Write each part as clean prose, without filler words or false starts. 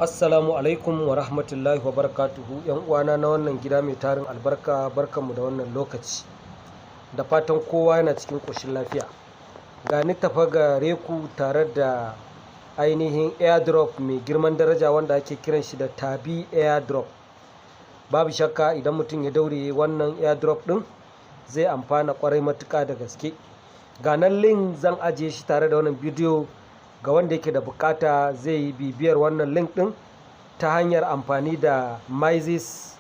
Assalamu alaikum wa rahmatullahi wa barakatuhu. ‘Yan uwana na wannan gida mai tarin albarka, barkanmu da wannan lokaci. Da fatan kowa yana cikin ƙoshin lafiya. Ga ni tafe gare ku tare da ainihin airdrop mai girman daraja wanda ake kiran shi da Tabi Airdrop. Babu shakka, idan mutum ya daure wannan airdrop ɗin, zai amfana ƙwarai matuƙa da gaske. Ga nan link zan ajiye shi tare da wannan bidiyo. Ga wanda yake da bukata, zai yi bibiyar wannan link ɗin ta hanyar amfani da Mises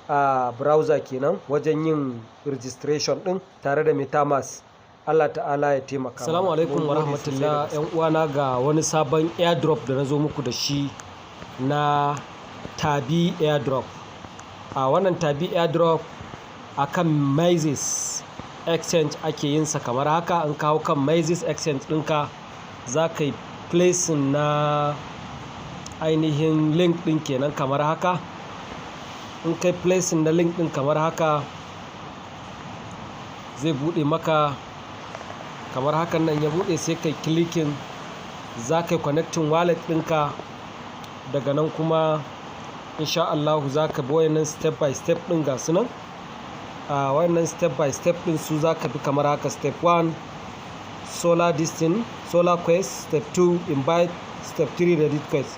a browser kenan wajen yin registration ɗin tare da MetaMask. Allah Ta'ala ya taimaka. Assalamu alaikum wa rahmatullah, yan uwana. Ga wani sabon airdrop da na zo muku da shi na Tabi Airdrop. A wannan Tabi Airdrop akan Mises Exchange ake yin sa kamar haka. In kawo kan Mises Exchange ɗinka, za ka yi placing na ainihin link ɗin kenan kamar haka. In kai placing na link ɗin kamar haka, zai buɗe maka kamar hakan nan. Ya buɗe, sai kai clicking, za ka yi connecting wallet ɗinka. Daga nan kuma, insha Allahu, za ka bi wayannan step by step ɗin. Ga su nan a wayannan step by step ɗin, su za ka bi kamar haka: step 1, solar distin solar quest, step 2, invite, step 3, Reddit quest.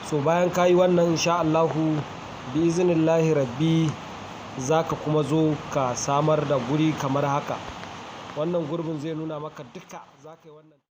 So bayan ka yi wannan, insha Allahu, bi iznillahi rabbi, za ka kuma zo ka samar da guri kamar haka. Wannan gurbin zai nuna maka duka za ka yi wannan.